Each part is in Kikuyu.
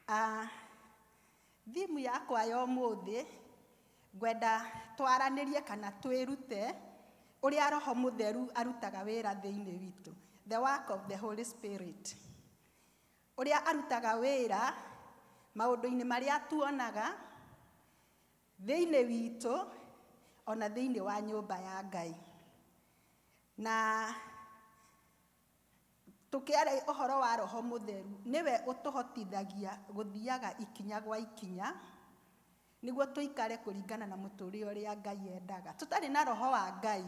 Theme yakwa ya ũmũthĩ, ngwenda twaranĩrie kana twĩrute ũrĩa Roho Mũtheru arutaga wĩra thĩinĩ witũ. The work of the Holy Spirit. Ũrĩa arutaga wĩra maũndũ-inĩ marĩa tuonaga thĩinĩ witũ ona thĩinĩ wa nyũmba ya Ngai. Na tũkĩaria ũhoro wa Roho Mũtheru, nĩwe ũtũhotithagia gũthiaga ikinya gwa ikinya nĩguo tũikare kũringana na mũtũrĩre ũrĩa Ngai endaga. Tũtarĩ na Roho wa Ngai,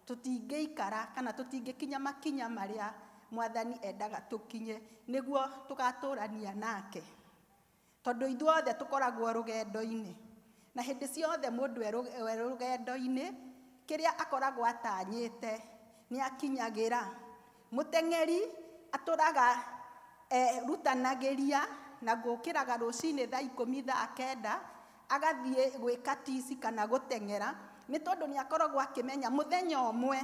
tũtingĩikara kana tũtingĩkinya makinya marĩa Mwathani endaga tũkinye nĩguo tũgatũrania nake. Tondũ ithuothe tũkoragwo rũgendo-inĩ. Na hĩndĩ ciothe mũndũ e rũgendo-inĩ, kĩrĩa akoragwo atanyĩte nĩ akinyagĩra. Mũteng'eri atũraga erutanagĩria na gũkĩraga rũcinĩ thaa ikũmi thaa kenda, agathiĩ gwĩka tici kana gũteng'era, nĩ tondũ nĩ akoragwo akĩmenya mũthenya ũmwe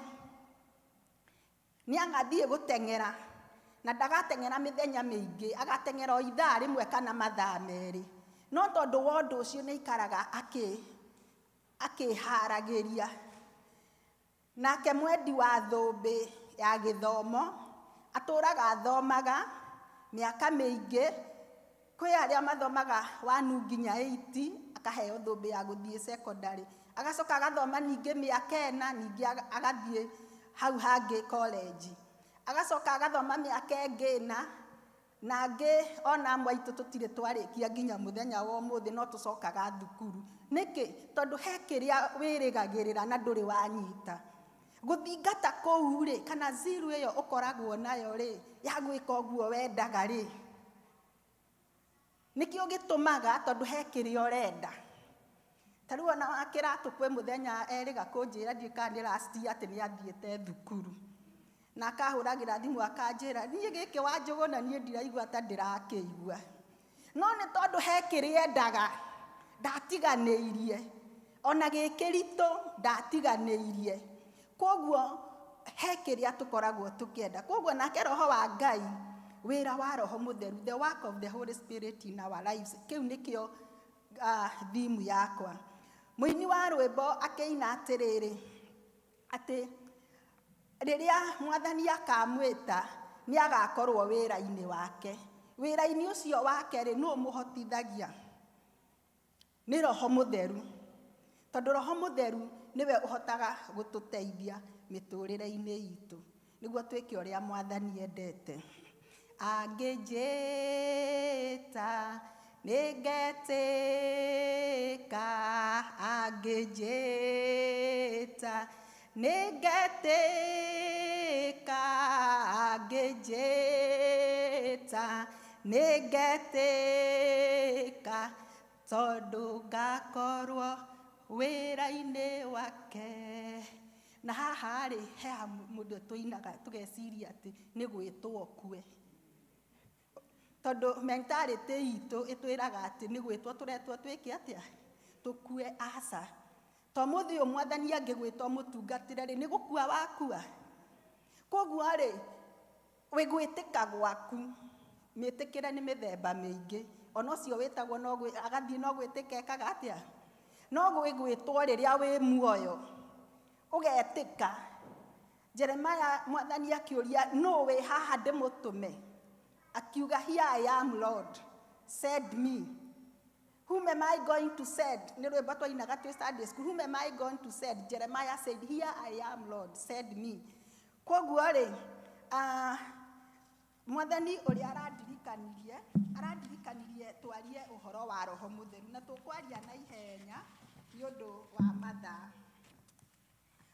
nĩ agathiĩ gũteng'era, na ndagateng'era mĩthenya mĩingĩ, agateng'era o ithaa rĩmwe kana mathaa merĩ. No tondũ wa ũndũ ũcio nĩ aikaraga akĩharagĩria. Nake mwendi wa thũmbĩ ya gĩthomo, atũraga athomaga mĩaka mĩingĩ, kwĩ arĩa mathomaga 1 nginya 8, akaheo thũmbĩ ya gũthiĩ secondary. Agacoka agathoma ningĩ mĩaka ĩna, ningĩ agathiĩ hau hangĩ college. Agacoka agathoma mĩaka ĩngĩ ĩna, na angĩ ona amwe aitũ tũtirĩ twarĩkia nginya mũthenya wa ũmũthĩ no tũcokaga thukuru. Nĩkĩ? Tondũ he kĩrĩa wĩrĩgagĩrĩra na ndũrĩ wanyita. Gũthingata kũu rĩ, kana zeal ĩyo ũkoragwo nayo rĩ, ya gwĩka ũguo wendaga rĩ, nĩkĩo gĩtũmaga tondũ he kĩrĩa ũrenda. Ta rĩu ona wa kĩratũ kwĩ mũthenya erĩga kũnjĩra ndiũĩ kana nĩ last year atĩ nĩ athiĩte thukuru. Na akahũragĩra thimũ akanjĩra, niĩ gĩkĩ Wanjũgũna niĩ ndiraigua ta ndĩrakĩigua. No nĩ tondũ he kĩrĩa endaga, ndatiganĩirie. Ona gĩ kĩritũ, ndatiganĩirie. Kwoguo he kĩrĩa tũkoragwo tũkĩenda. Kwoguo nake Roho wa Ngai, wĩra wa Roho Mũtheru, the work of the Holy Spirit in our lives, kĩu nĩkĩo theme yakwa. Mũini wa rwĩmbo akĩina atĩrĩrĩ, atĩ rĩrĩa Mwathani akamwĩta, nĩ agakorwo wĩra-inĩ wake. Wĩra-inĩ ũcio wake rĩ, nũ ũmũhotithagia? Nĩ Roho Mũtheru. Tondũ Roho Mũtheru nĩwe ũhotaga gũtũteithia mĩtũrĩre-inĩ itũ, nĩguo twĩke ũrĩa Mwathani endete. Angĩnjĩta, nĩngetĩka, angĩnjĩta, nĩngetĩka, angĩnjĩta, nĩngetĩka, tondũ ngakorwo wĩra-inĩ wake. Na haha rĩ, he mũndũ tũinaga tũgeciria atĩ nĩ gwĩtwo ũkue. Tondũ mentality itũ ĩtwĩraga atĩ nĩ gwĩtwo tũretwo twĩke atĩa? Tũkue. Aca. To mũthĩ ũyũ Mwathani angĩgwĩta ũmũtungatĩre rĩ, nĩ gũkua wakua. Koguo rĩ, gwĩtĩka gwaku, mĩtĩkĩre nĩ mĩthemba mĩingĩ. Ona ũcio wĩtagwo no agathiĩ no gwĩtĩka ekaga atĩa? No gwĩtwo rĩrĩa wĩ muoyo, ũgetĩka. Jeremiah Mwathani akĩũria, nũ wĩ haha ndĩmũtũme? Akiuga, here I am Lord, send me. Whom am I going to send? Nĩ rwĩmbo twainaga twĩ Sunday school. Whom am I going to send? Jeremiah said, here I am Lord, send me. Kwoguo rĩ, Mwathani ũrĩa arandirikanirie, arandirikanirie twarie ũhoro wa Roho Mũtheru, na tũkwaria na ihenya nĩ ũndũ wa mathaa.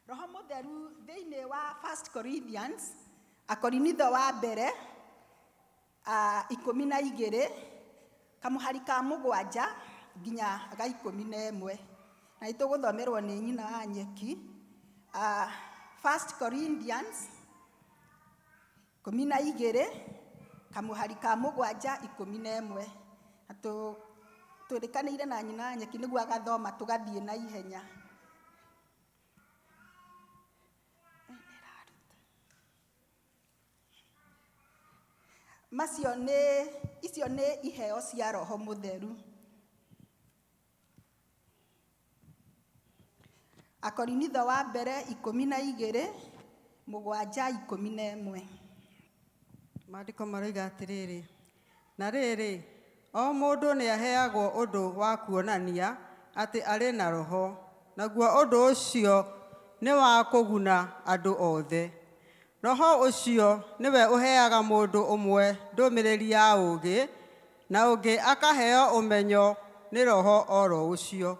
Roho Mũtheru thĩinĩ wa 1 Corinthians, Akorinitho wa mbere, 12, kamũhari ka mũgwanja nginya ga 11. Na nĩ tũgũthomerwo nĩ nyina wa nyeki. 1 Corinthians, 12, kamũhari ka mũgwanja 11. Na twĩrĩkanĩire na nyina wa nyeki nĩguo agathoma tũgathiĩ na ihenya. Macio nĩ icio nĩ iheo cia Roho Mũtheru. Akorinitho wa mbere 12 7 11. Maandĩko maroiga atĩrĩrĩ, na rĩrĩ, o mũndũ nĩaheagwo ũndũ wa kuonania atĩ arĩ na Roho, naguo ũndũ ũcio nĩ wa kũguna andũ othe. Roho ũcio nĩwe ũheaga mũndũ ũmwe ndũmĩrĩri ya ũũgĩ, na ũngĩ akaheo ũmenyo nĩ Roho oro ũcio,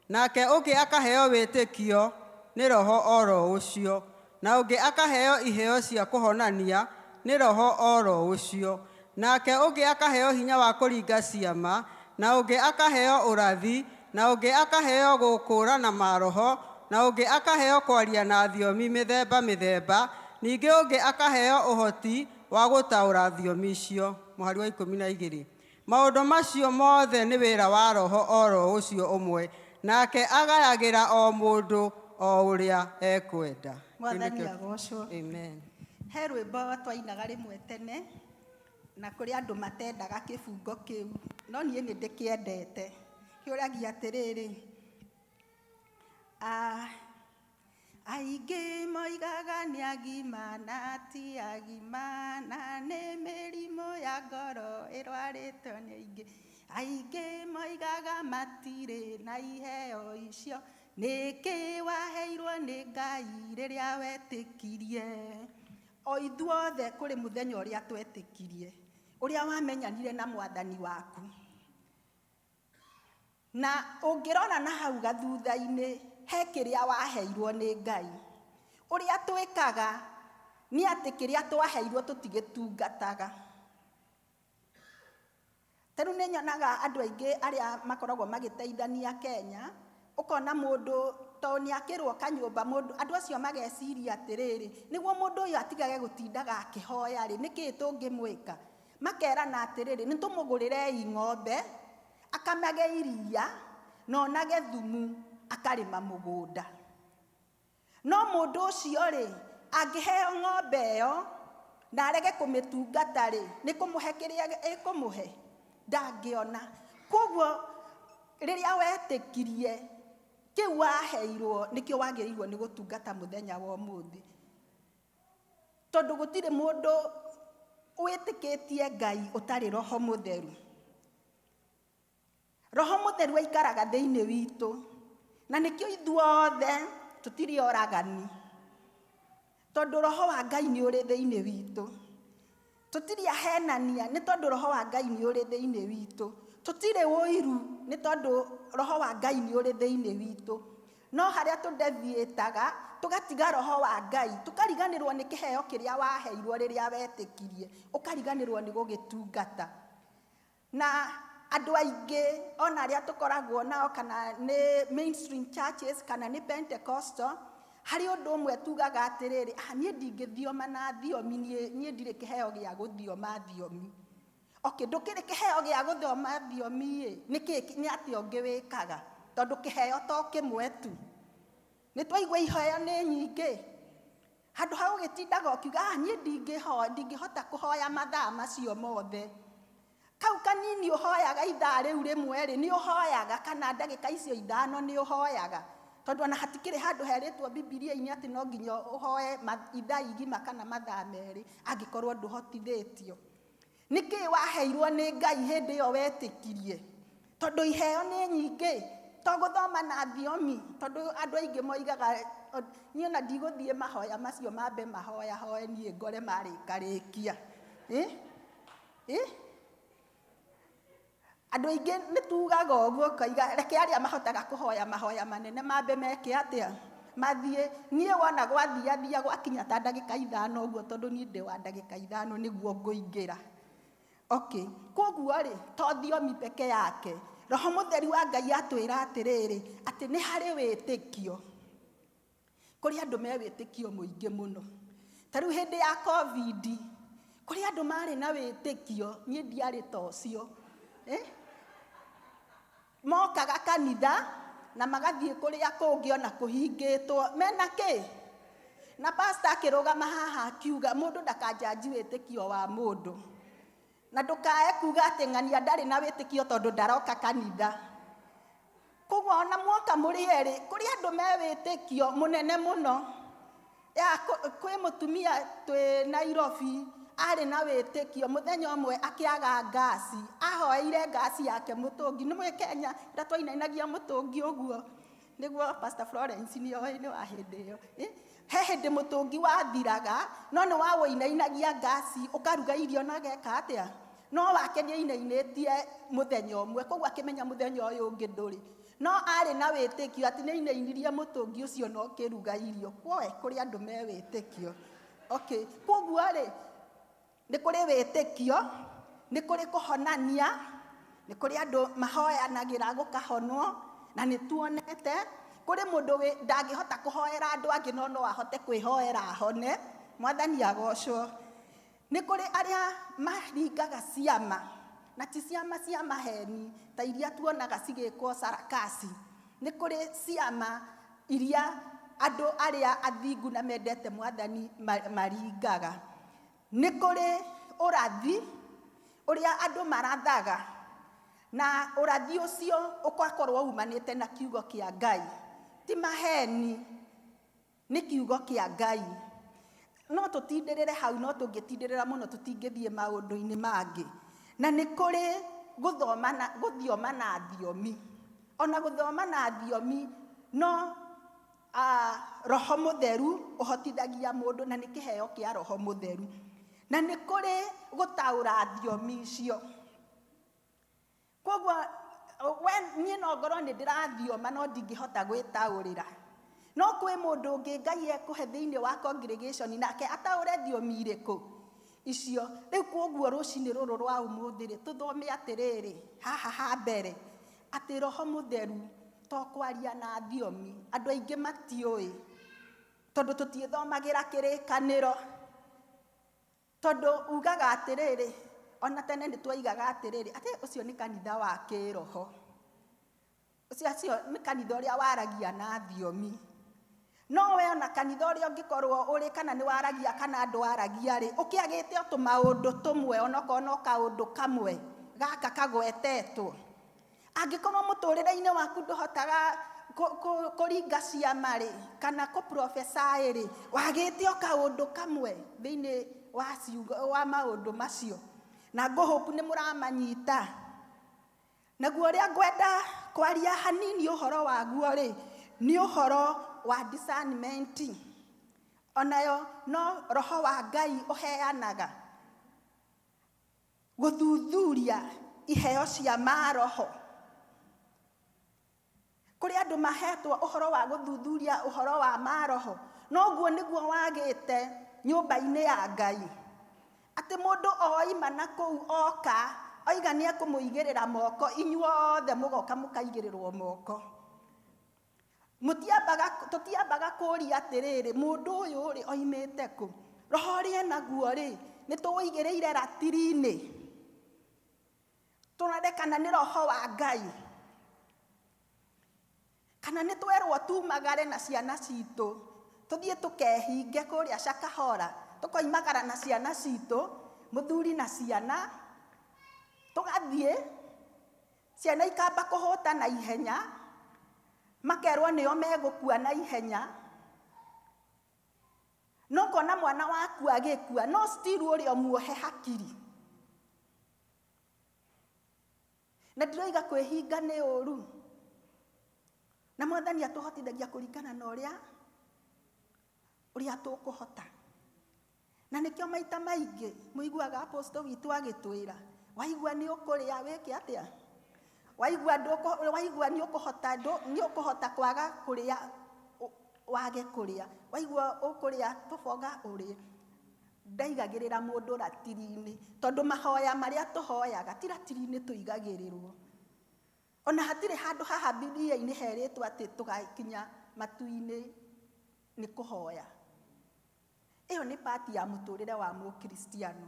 nake ũngĩ akaheo wĩtĩkio nĩ Roho oro ũcio, na ũngĩ akaheo iheo cia kũhonania nĩ Roho oro ũcio, nake ũngĩ akaheo hinya wa kũringa ciama, na ũngĩ akaheo ũrathi, na ũngĩ akaheo gũkũũrana maroho, na ũngĩ akaheo kwaria na thiomi mĩthemba mĩthemba, ningĩ ũngĩ akaheo ũhoti wa gũtaũra thiomi icio. Mũhari wa 12. Maũndũ macio mothe nĩ wĩra wa Roho oro ũcio ũmwe, nake agayagĩra o mũndũ o ũrĩa ekwenda. Mwathani agocwo. Amen. He rwĩmbo twainaga rĩmwe tene, na kũrĩ andũ matendaga kĩbungo kĩu, no niĩ nĩ ndĩkĩendete. Kĩũragia atĩrĩrĩ, aingĩ moigaga nĩ agima na ti agima, na nĩ mĩrimũ ya ngoro ĩrwarĩtwo nĩ aingĩ. Aingĩ moigaga matirĩ na iheo icio, nĩkĩ waheirwo nĩ Ngai rĩrĩa wetĩkirie. O ithuothe kũrĩ mũthenya ũrĩa twetĩkirie, ũrĩa wamenyanire na mwathani waku. Na ũngĩrora na hau gathutha-inĩ, he kĩrĩa waheirwo nĩ Ngai. Ũrĩa twĩkaga nĩ atĩ kĩrĩa twaheirwo tũtigĩtungataga. Ta rĩu nĩ nyonaga andũ aingĩ arĩa makoragwo magĩteithania Kenya, ũkona mũndũ tondũ nĩ akĩrwo kanyũmba, mũndũ andũ acio mageciria atĩrĩrĩ, nĩguo mũndũ ũyũ atigage gũtindaga akĩhoya rĩ, nĩkĩĩ tũngĩmwĩka? Makerana atĩrĩrĩ, nĩ tũmũgũrĩrei ng'ombe, akamage iria, na onage thumu, akarĩma mũgũnda. No mũndũ ũcio rĩ, angĩheo ng'ombe ĩyo, na arege kũmĩtungata rĩ, nĩ kũmũhe kĩrĩa ĩkũmũhe? Ndangĩona. Koguo rĩrĩa wetĩkirie, kĩu waheirwo nĩkĩo wagĩrĩirwo nĩ gũtungata mũthenya wa ũmũthĩ. Tondũ gũtirĩ mũndũ wĩtĩkĩtie Ngai ũtarĩ Roho Mũtheru. Roho Mũtheru aikaraga thĩinĩ witũ, na nĩkĩo ithuothe tũtirĩ oragani, tondũ Roho wa Ngai nĩ ũrĩ thĩinĩ witũ. Tũtirĩ ahenania nĩ tondũ Roho wa Ngai nĩ ũrĩ thĩinĩ witũ. Tũtirĩ ũiru nĩ tondũ Roho wa Ngai nĩ ũrĩ thĩinĩ witũ. No harĩa tũdeviataga, tũgatiga Roho wa Ngai, tũkariganĩrwo nĩ kĩheo kĩrĩa waheirwo rĩrĩa wetĩkirie, ũkariganĩrwo nĩ gũgĩtungata. Na andũ aingĩ ona arĩa tũkoragwo nao, kana nĩ mainstream churches, kana nĩ Pentecostal, harĩ ũndũ ũmwe tugaga atĩrĩrĩ, niĩ ndingĩthioma na thiomi, niĩ ndirĩ kĩheo gĩa gũthioma thiomi. Okay, ndũkĩrĩ kĩheo gĩa gũthoma thiomi ĩ, nĩkĩ, nĩ atĩa ũngĩ wĩkaga? Tondũ kĩheo to kĩmwe tu. Nĩ twaigua iheo nĩ nyingĩ. Handũ ha gũgĩtindaga ũkiuga, niĩ ndingĩhota kũhoya mathaa macio mothe. Kau kanini ũhoyaga ithaa rĩu rĩmwe rĩ, nĩ ũhoyaga, kana ndagĩka icio 5 nĩ ũhoyaga. Tondũ ona hatikĩrĩ handũ herĩtwo Bibilia-inĩ atĩ no nginya ũhoe ithaa igima kana mathaa 2, angĩkorwo ndũhotithĩtio. Nĩkĩ waheirwo nĩ Ngai hĩndĩ ĩyo wetĩkirie? Tondũ iheo nĩ nyingĩ, to gũthoma na thiomi, tondũ andũ aingĩ moigaga, niĩ ona ndigũthiĩ mahoya macio mambe mahoya hoe niĩ ngore marĩkarĩkia. Andũ aingĩ nĩ tugaga ũguo, ũkoiga reke arĩa mahotaga kũhoya mahoya manene mambe meke atĩa? Mathiĩ. Niĩ wona gwathiathia gwakinya ta ndagĩka 5 ũguo, tondũ niĩ ndĩ wa ndagĩka 5 nĩguo ngũingĩra. Okay, koguo rĩ, to thiomi peke yake. Roho Mũtheru wa Ngai atwĩra atĩrĩrĩ, atĩ nĩ harĩ wĩtĩkio. Kũrĩ andũ me wĩtĩkio mũingĩ mũno. Ta rĩu hĩndĩ ya COVID, kũrĩ andũ marĩ na wĩtĩkio, niĩ ndiarĩ ta ũcio. Mokaga kanitha na magathiĩ kũrĩa kũngĩ ona kũhingĩtwo. Mena kĩ? Na pastor akĩrũgama haha akiuga mũndũ ndakanjanji wĩtĩkio wa mũndũ. Na ndũkae kuga atĩ ng'ania ndarĩ na wĩtĩkio tondũ ndaroka kanitha. Koguo ona mwoka mũrĩ erĩ, kũrĩ andũ me wĩtĩkio mũnene mũno. Ya kwĩ mũtumia twĩ Nairobi arĩ na wĩtĩkio, mũthenya ũmwe akĩaga ngasi, ahoeire ngasi yake mũtũngi. Nĩ mwĩ Kenya ĩrĩa twainainagia mũtũngi ũguo, nĩguo Pastor Florence nĩ oĩ nĩ wa hĩndĩ ĩyo. He hĩndĩ mũtũngi wathiraga, no nĩ waũinainagia ngasi, ũkaruga irio na geka atĩa? No wake nĩ ainainĩtie mũthenya ũmwe, koguo akĩmenya mũthenya ũyũ ũngĩ ndũrĩ. No arĩ na wĩtĩkio atĩ nĩ ainainirie mũtũngi ũcio na ũkĩruga irio. Kwoe kũrĩ andũ me wĩtĩkio. Okay, koguo rĩ, nĩ kũrĩ wĩtĩkio, nĩ kũrĩ kũhonania, nĩ kũrĩ andũ mahoyanagĩra gũkahonwo, na nĩ tuonete kũrĩ mũndũ ndangĩhota kũhoera andũ angĩ no no ahote kwĩhoera ahone. Mwathani agocwo. Nĩ kũrĩ arĩa maringaga ciama, na ti ciama cia maheni ta iria tuonaga cigĩkwo sarakasi. Nĩ kũrĩ ciama iria andũ arĩa athingu na mendete Mwathani maringaga. Nĩ kũrĩ ũrathi ũrĩa andũ marathaga, na ũrathi ũcio ũgakorwo umanĩte na kiugo kĩa Ngai, ti maheni, nĩ kiugo kĩa Ngai. No tũtindĩrĩre hau, no tũngĩtindĩrĩra mũno tũtingĩthiĩ maũndũ-inĩ mangĩ. Na nĩ kũrĩ gũthoma na gũthioma na thiomi. Ona gũthoma na thiomi no Roho Mũtheru ũhotithagia mũndũ, na nĩ kĩheo kĩa Roho Mũtheru. Na nĩ kũrĩ gũtaũra thiomi icio. Koguo we niĩ no ngorwo nĩ ndĩrathioma no ndingĩhota gwĩtaũrĩra. No kwĩ mũndũ ũngĩ Ngai ekũhe thĩinĩ wa congregation nake ataũre thiomi irĩkũ icio. Rĩu koguo rũcinĩ rũrũ rwa ũmũthĩ rĩ, tũthome atĩrĩrĩ haha ha mbere atĩ Roho Mũtheru to kwaria na thiomi. Andũ aingĩ matiũĩ tondũ tũtiĩthomagĩra kĩrĩkanĩro. Tondũ ugaga atĩrĩrĩ, ona tene nĩ twaigaga atĩrĩrĩ, atĩ ũcio nĩ kanitha wa kĩroho, ũcio acio nĩ kanitha ũrĩa waragia na thiomi. No we ona kanitha ũrĩa ũngĩkorwo ũrĩ kana nĩ waragia kana ndwaragia rĩ, ũkĩagĩte o tũmaũndũ tũmwe, onokorwo no kaũndũ kamwe gaka kagwetetwo. Angĩkorwo mũtũrĩre-inĩ waku ndũhotaga kũringa ciama rĩ, kana kũprophesy rĩ, wagĩte o kaũndũ kamwe thĩinĩ wa ciugo, wa maũndũ macio. Na ngũhope nĩ mũramanyita. Naguo ũrĩa ngwenda kwaria hanini ũhoro waguo rĩ, nĩ ũhoro wa discernment. Onayo no Roho wa Ngai ũheanaga gũthuthuria iheo cia maroho. Kũrĩ andũ mahetwo ũhoro wa gũthuthuria ũhoro wa maroho, noguo nĩguo wagĩte nyũmba-inĩ ya Ngai. Atĩ mũndũ oima na kũu oka, oiga nĩ ekũmũigĩrĩra moko, inyuothe mũgoka mũkaigĩrĩrwo moko. Tũtiambaga kũũria atĩrĩrĩ, mũndũ ũyũ rĩ oimĩte kũ? Roho ũrĩa enaguo rĩ, nĩ tũũigĩrĩire ratiri-inĩ. Tũrore kana nĩ Roho wa Ngai. Kana nĩ twerwo tumagare na ciana citũ, tũthiĩ tũkehinge kũrĩa Shakahola, tũkoimagara na ciana citũ, mũthuri na ciana, tũgathiĩ, ciana ikamba kũhũta na ihenya, makerwo nĩo megũkua na ihenya. No kona mwana waku agĩkua, no still ũrĩa ũmuohe hakiri. Na ndiroiga kwĩhinga nĩ ũru. Na Mwathani atũhotithagia kũringana na ũrĩa tũkũhota. Na nĩkĩo maita maingĩ mũiguaga apostle witũ agĩtwĩra, waigua nĩ ũkũrĩa wĩke atĩa? Waigua ndũkũ, waigua nĩ ũkũhota, nĩ ũkũhota kwaga kũrĩa, wage kũrĩa. Waigua ũkũrĩa tũboga ũrĩe. Ndaigagĩrĩra mũndũ ratiri-inĩ, tondũ mahoya marĩa tũhoyaga ti ratiri-inĩ tũigagĩrĩrwo. Ona hatirĩ handũ haha Biblia-inĩ herĩtwo atĩ tũgakinya matu-inĩ nĩ kũhoya. Ĩyo nĩ part ya mũtũrĩre wa mũkristiano,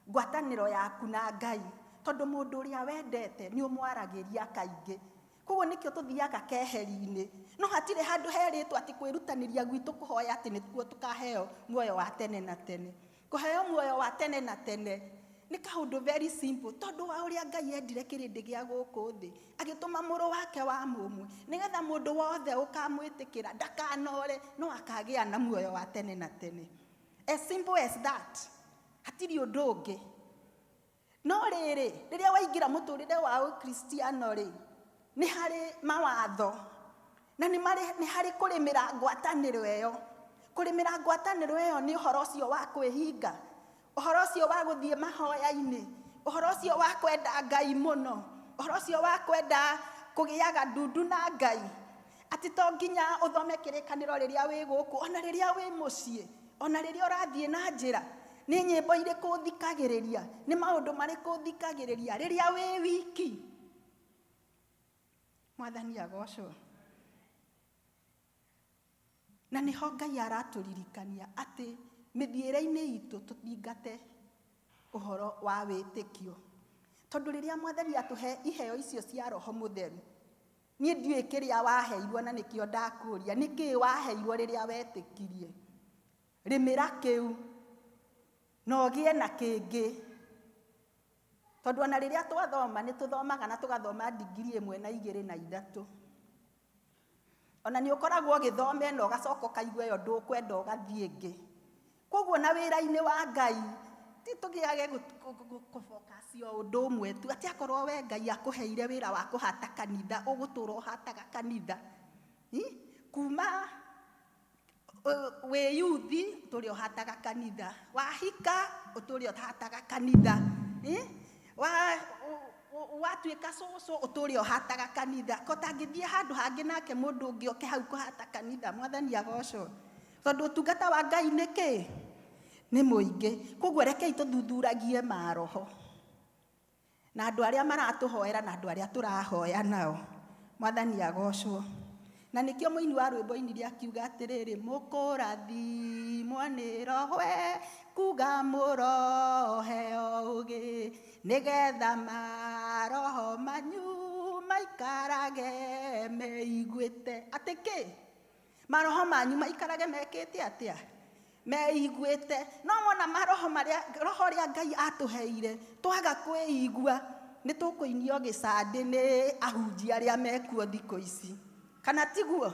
ngwatanĩro yaku na Ngai, tondũ mũndũ ũrĩa wendete nĩ ũmwaragĩria kaingĩ. Koguo nĩkĩo tũthiaga keheri-inĩ. No hatirĩ handũ herĩtwo atĩ kwĩrutanĩria gwitũ kũhoya atĩ nĩkuo tũkaheo muoyo wa tene na tene. Kũheo muoyo wa tene na tene Nĩ kaũndũ very simple, tondũ wa ũrĩa Ngai endire kĩrĩndĩ gĩa gũkũ thĩ, agĩtũma mũrũ wake wa mũmwe, nĩgetha mũndũ wothe ũkamwĩtĩkĩra ndakanore, no akagĩa na muoyo wa tene na tene. As simple as that. Hatirĩ ũndũ ũngĩ. No rĩrĩ, rĩrĩa waingĩra mũtũrĩre wa ũkristiano rĩ, nĩ harĩ mawatho na nĩ harĩ kũrĩmĩra ngwatanĩro ĩyo. Kũrĩmĩra ngwatanĩro ĩyo nĩ ũhoro ũcio wa kwĩhinga, ũhoro ũcio wa gũthiĩ mahoya-inĩ, ũhoro ũcio wa kwenda Ngai mũno, ũhoro ũcio wa kwenda kũgĩaga ndundu na Ngai. Atĩ to nginya ũthome kĩrĩkanĩro rĩrĩa wĩ gũkũ, ona rĩrĩa wĩ mũciĩ, ona rĩrĩa ũrathiĩ na njĩra, nĩ nyĩmbo irĩkũ ũthikagĩrĩria, nĩ maũndũ marĩkũ ũthikagĩrĩria rĩrĩa wĩ wiki. Mwathani agocwo. Na nĩho Ngai aratũririkania atĩ mĩthiĩre-inĩ itũ tũthingate ũhoro wa wĩtĩkio. Tondũ rĩrĩa Mwathani atũhe iheo icio cia Roho Mũtheru, niĩ ndiũĩ kĩrĩa waheirwo na nĩkĩo ndakũria, nĩkĩĩ waheirwo rĩrĩa wetĩkirie. Rĩmĩra kĩu na ũgĩe na kĩngĩ. Tondũ ona rĩrĩa twathoma nĩ tũthomaga na tũgathoma ndigiri 1 na 2 na 3. Ona nĩ ũkoragwo ũgĩthoma ĩno ũgacoka ũkaigua ĩyo ndũkwenda ũgathiĩ ĩngĩ. Koguo na wĩra-inĩ wa Ngai ti tũgĩage kũfocus o ũndũ ũmwe tu, atĩ akorwo we Ngai akũheire wĩra wa kũhata kanitha, ũgũtũra ũhataga kanitha. Kuma wĩ yuthi ũtũre ũhataga kanitha, wahika ũtũre ũhataga kanitha, watuĩka cũcũ ũtũre ũhataga kanitha. Ko tangĩthiĩ handũ hangĩ nake mũndũ ũngĩ oke hau kũhata kanitha. Mwathani agocwo. Tondũ ũtungata wa Ngai nĩ kĩ? Nĩ mũingĩ. Koguo rekei tũthuthuragie maroho na andũ arĩa maratũhoera na andũ arĩa tũrahoya nao. Mwathani agocwo. Na nĩkĩo mũini wa rwĩmbo ainire akiuga atĩrĩrĩ, mũkũrathimwo nĩ Roho kuga mũroheo ũgĩ, nĩgetha maroho manyu maikarage meiguĩte. Atĩ kĩ? Maroho manyu maikarage mekĩte atĩa? Meiguĩte. No wona maroho marĩa roho ũrĩa Ngai atũheire twaga kwĩigua, nĩ tũkũinio gĩcandĩ nĩ ahunjia arĩa mekuo thikũ ici. Kana tiguo?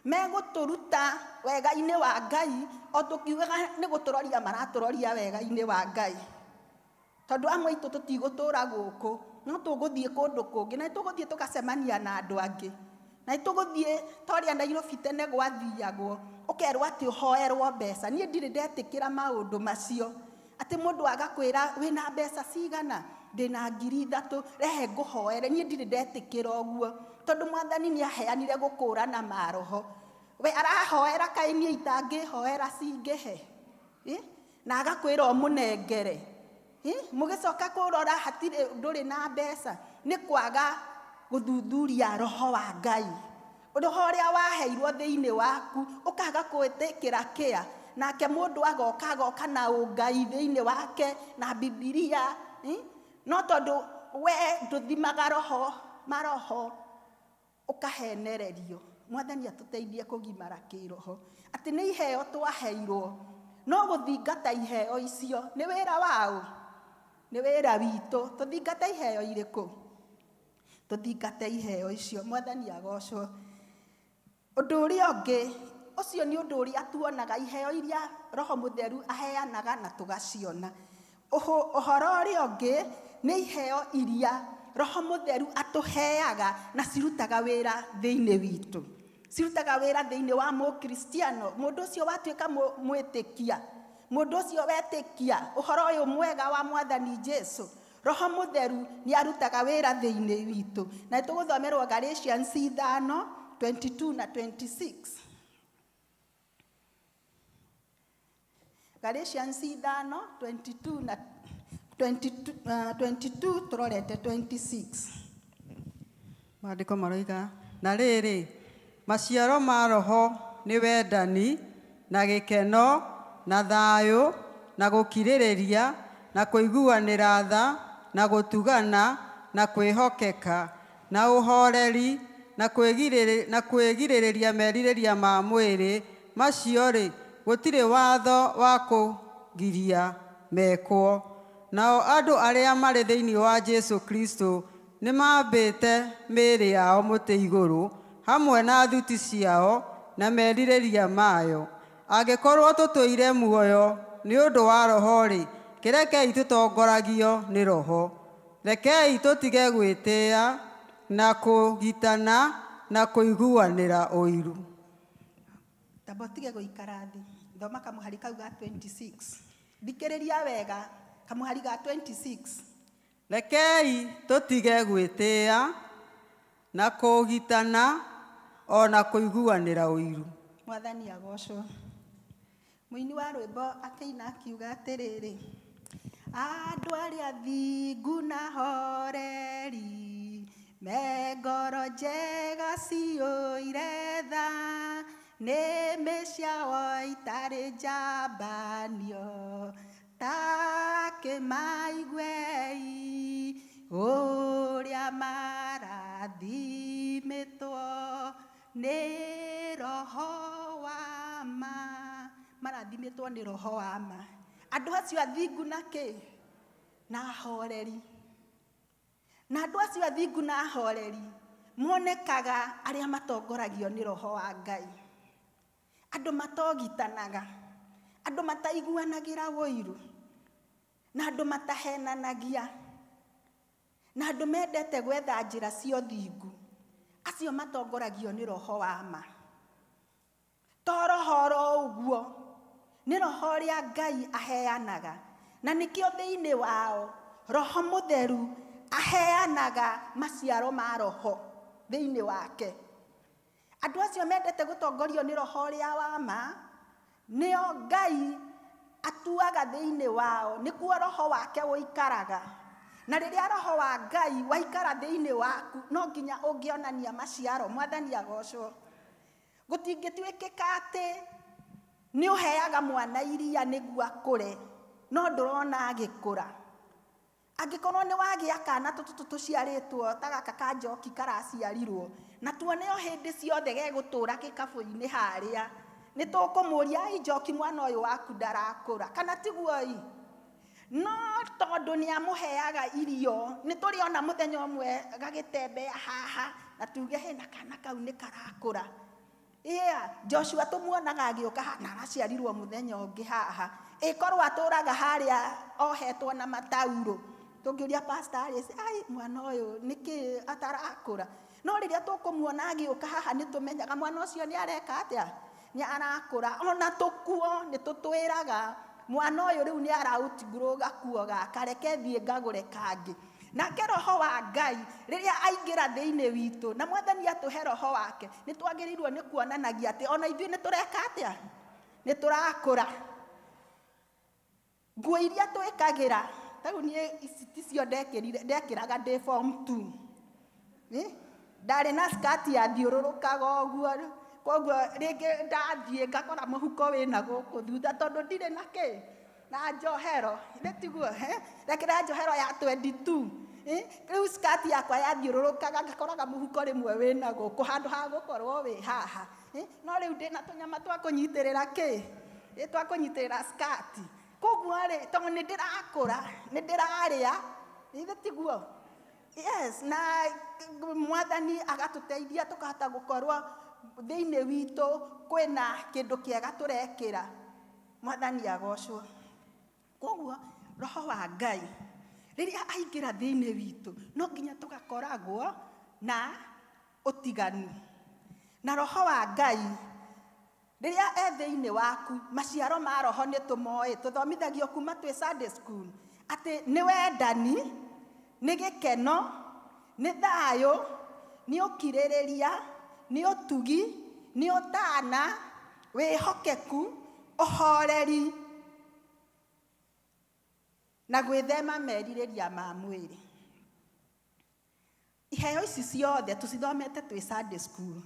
Megũtũruta wega-inĩ wa Ngai, o tũkiugaga nĩ gũtũroria maratũroria wega-inĩ wa Ngai. Tondũ amwe aitũ tũtigũtũra gũkũ, no tũgũthiĩ kũndũ kũngĩ, na tũgũthiĩ tũgacemania na andũ angĩ. Na tũgũthiĩ ta ũrĩa Nairobi tene gwathiagwo, ũkerwo atĩ ũhoerwo mbeca. Niĩ ndirĩ ndetĩkĩra maũndũ macio. Atĩ mũndũ agakwĩra wĩna mbeca cigana, ndĩna 3,000, rehe ngũhoere. Niĩ ndirĩ ndetĩkĩra ũguo. Tondũ Mwathani nĩ aheanire gũkũrana maroho. We arahoera kaĩ niĩ itangĩhoera cingĩhe. Na agakwĩra ũmũnengere. Mũgĩcoka kũrora hatirĩ ndũrĩ na mbeca, nĩ kwaga gũthuthuria roho wa Ngai. Roho ũrĩa waheirwo thĩinĩ waku ũkaga kwĩtĩkĩra kĩa, nake mũndũ agoka agoka na ũngai thĩinĩ wake na Bibilia. No tondũ we ndũthimaga roho maroho ũkahenererio. Mwathani atũteithie kũgimara kĩroho. Atĩ nĩ iheo twaheirwo, no gũthingata iheo icio nĩ wĩra waũ? Nĩ wĩra witũ. Tũthingate iheo irĩkũ? Tũthingate iheo icio. Mwathani agocwo. Ũndũ ũrĩa ũngĩ, ũcio nĩ ũndũ ũrĩa tuonaga iheo iria Roho Mũtheru aheanaga na tũgaciona. Ũhoro ũrĩa ũngĩ nĩ iheo iria Roho Mũtheru atũheaga na cirutaga wĩra thĩinĩ witũ. Cirutaga wĩra thĩinĩ wa mũkristiano, mũndũ ũcio watuĩka mwĩtĩkia, mũndũ ũcio wetĩkia ũhoro ũyũ mwega wa Mwathani Jesu. Roho Mũtheru nĩ arutaga wĩra thĩinĩ witũ. Na tũgũthomerwo Galatians 5:22 na 26. Galatians 5:22 na 22 tũrorete 26. Maandĩko maroiga, na rĩrĩ, maciaro ma Roho nĩ wendani, na gĩkeno, na thayũ, na gũkirĩrĩria, na kũiguanĩra tha, na gũtugana, na kwĩhokeka, na ũhoreri, na kwĩgirĩrĩria merirĩria ma mwĩrĩ. Macio-rĩ, gũtirĩ watho wa kũgiria mekwo. Nao andũ arĩa marĩ thĩinĩ wa Jesu Kristo nĩ mambĩte mĩĩrĩ yao mũtĩ igũrũ hamwe na thuti ciao na merirĩria mayo. Angĩkorwo tũtũire muoyo nĩ ũndũ wa Roho-rĩ, kĩrekei tũtongoragio nĩ Roho. Rekei tũtige gwĩtĩa na kũgitana na kũiguanĩra ũiru. Tamba ũtige gũikara thĩ. Thoma kamũhari kau ga 26. Thikĩrĩria wega kamũhari ga 26. Rekei tũtige gwĩtĩa na kũgitana o na kũiguanĩra ũiru. Mwathani agocwo. Mũini wa rwĩmbo akĩina akiuga atĩrĩrĩ, andũ arĩa thingu na horeri me ngoro njega ciyũire tha, nĩmĩ ciao itarĩ njambanio, ta kĩmaiguei ũrĩa marathimĩtwo nĩ Roho wa ma. Marathimĩtwo nĩ Roho wa ma. Andũ acio athingu na kĩ? Na ahoreri. Na andũ acio athingu na ahoreri monekaga arĩa matongoragio nĩ Roho wa Ngai. Andũ matogitanaga, andũ mataiguanagĩra ũiru, na andũ matahenanagia, na andũ mendete gwetha njĩra cia ũthingu. Acio matongoragio nĩ Roho wa ma. To roho oro ũguo, nĩ roho ũrĩa Ngai aheanaga, na nĩkĩo thĩinĩ wao Roho Mũtheru aheanaga maciaro ma Roho thĩinĩ wake. Andũ acio mendete gũtongorio nĩ Roho ũrĩa wa ma, nĩo Ngai atuaga thĩinĩ wao, nĩkuo Roho wake ũikaraga. Na rĩrĩa Roho wa Ngai waikara thĩinĩ waku, no nginya ũngĩonania maciaro. Mwathani agocwo. Gũtingĩtuĩkĩka atĩ nĩ ũheaga mwana iria nĩguo akũre, no ndũrona agĩkũra. Angĩkorwo nĩ wagĩa kana tũtũ tũciarĩtwo ta gaka ka njoki karaciarirwo, na tuone o hĩndĩ ciothe gegũtũra gĩkabũ-inĩ harĩa, nĩ tũkũmũria, ai njoki mwana ũyũ waku ndarakũra, kana tiguo ĩ? No tondũ nĩ amũheaga irio, nĩ tũrĩona mũthenya ũmwe gagĩtembea haha, na tuge hena kana kau nĩ karakũra. Yeah, Joshua tũmuonaga agĩũka haha, na araciarirwo mũthenya ũngĩ haha. Ĩkorwo atũraga harĩa ohetwo na matauro. Tũngĩũria Pastor Alice, ai mwana ũyũ nĩkĩ atarakũra? No rĩrĩa tũkũmuona agĩũka haha nĩ tũmenyaga mwana ũcio nĩ areka atĩa? Nĩ arakũra. Ona tũkuo nĩ tũtwĩraga mwana ũyũ rĩu nĩ ara outgrow gakuo gaka, reke thiĩ ngagũre kangĩ. Nake Roho wa Ngai rĩrĩa aingĩra thĩinĩ witũ na Mwathani atũhe Roho wake, nĩ twagĩrĩirwo nĩ kuonanagia atĩ ona ithuĩ nĩ tũreka atĩa? Nĩ tũrakũra. Nguo iria twĩkagĩra, ta rĩu niĩ ici ticio ndekĩraga ndĩ form 2. Ndarĩ na skirt yathiũrũrũkaga ũguo, koguo rĩngĩ ndathiĩ ngakora mũhuko wĩna gũkũ thutha tondũ ndirĩ na kĩ? Na njohero, nĩ tiguo, he? Ndekĩra njohero ya 22. Rĩu skirt yakwa yathiũrũrũkaga ngakoraga mũhuko rĩmwe wĩna gũkũ handũ ha gũkorwo wĩ haha. No rĩu ndĩna tũnyama twa kũnyitĩrĩra kĩ? Twa kũnyitĩrĩra skirt. Koguo rĩ, tondũ nĩ ndĩrakũra, nĩ ndĩrarĩa, githĩ tiguo? Yes, na Mwathani agatũteithia tũkahota gũkorwo thĩinĩ witũ kwĩna kĩndũ kĩega tũrekĩra. Mwathani agocwo. Koguo Roho wa Ngai rĩrĩa aingĩra thĩinĩ witũ no nginya tũgakoragwo na ũtiganu. Na Roho wa Ngai rĩrĩa e thĩinĩ waku, maciaro ma Roho nĩ tũmoĩ, tũthomithagio kuma twĩ Sunday school atĩ nĩ wendani, nĩ gĩkeno, nĩ thayũ, nĩ ũkirĩrĩria, nĩ ũtugi, nĩ ũtana, wĩhokeku, ũhoreri na gwĩthema merirĩria ma mwĩrĩ. Iheo ici ciothe tũcithomete twĩ Sunday school.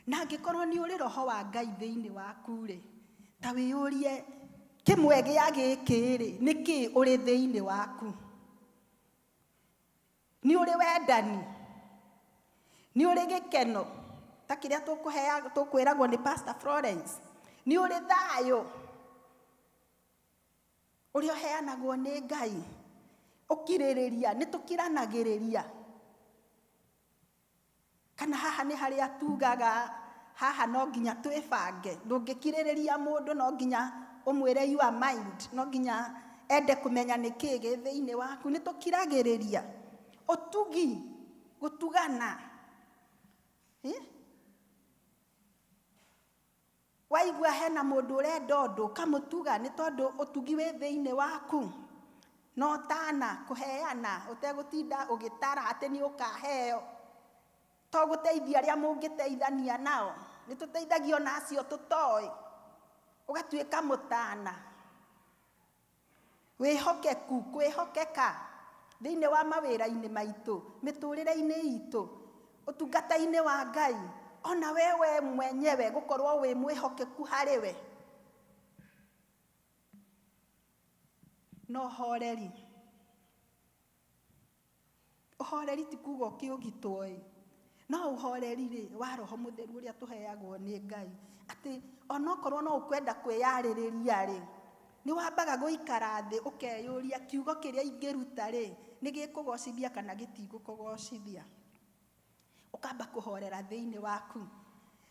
Na angĩkorwo nĩ ũrĩ Roho wa Ngai thĩinĩ waku rĩ, ta wĩyũrie kĩmwe gĩa gĩkĩ rĩ, nĩkĩ ũrĩ thĩinĩ waku? Nĩ ũrĩ wendani? Nĩ ũrĩ gĩkeno? Ta kĩrĩa tũkwĩragwo nĩ Pastor Florence. Nĩ ũrĩ thayũ? Ũrĩa ũheanagwo nĩ Ngai. Ũkirĩrĩria, nĩ tũkiranagĩrĩria. Kana haha nĩ harĩa tugaga haha no nginya twĩbange. Ndũngĩkirĩrĩria mũndũ no nginya ũmwĩre your mind, no nginya ende kũmenya nĩkĩĩ gĩ thĩinĩ waku. Nĩ tũkiragĩrĩria. Ũtugi, gũtugana. Waigua hena mũndũ ũrenda ũndũ, ũkamũtuga nĩ tondũ ũtugi wĩ thĩinĩ waku. No tana kũheana, ũtegũtinda ũgĩtara atĩ nĩ ũkaheo. To gũteithia arĩa mũngĩteithania nao, nĩ tũteithagio na acio tũtoĩ. Ũgatuĩka mũtana. Wĩhokeku, kwĩhokeka thĩinĩ wa mawĩra-inĩ maitũ, mĩtũrĩre-inĩ itũ, ũtungata-inĩ wa Ngai, ona wewe mwenyewe gũkorwo wĩ mwĩhokeku harĩ we. Na ũhoreri. Ũhoreri ti kuga ũkĩũgitwo ĩ, no ũhoreri rĩ wa Roho Mũtheru ũrĩa tũheagwo nĩ Ngai, atĩ onokorwo no ũkwenda kwĩyarĩrĩria rĩ, nĩ wambaga gũikara thĩ ũkeyũria kiugo kĩrĩa ingĩruta rĩ, nĩ gĩkũgocithia kana gĩtigũkũgocithia. Ũkamba kũhorera thĩinĩ waku.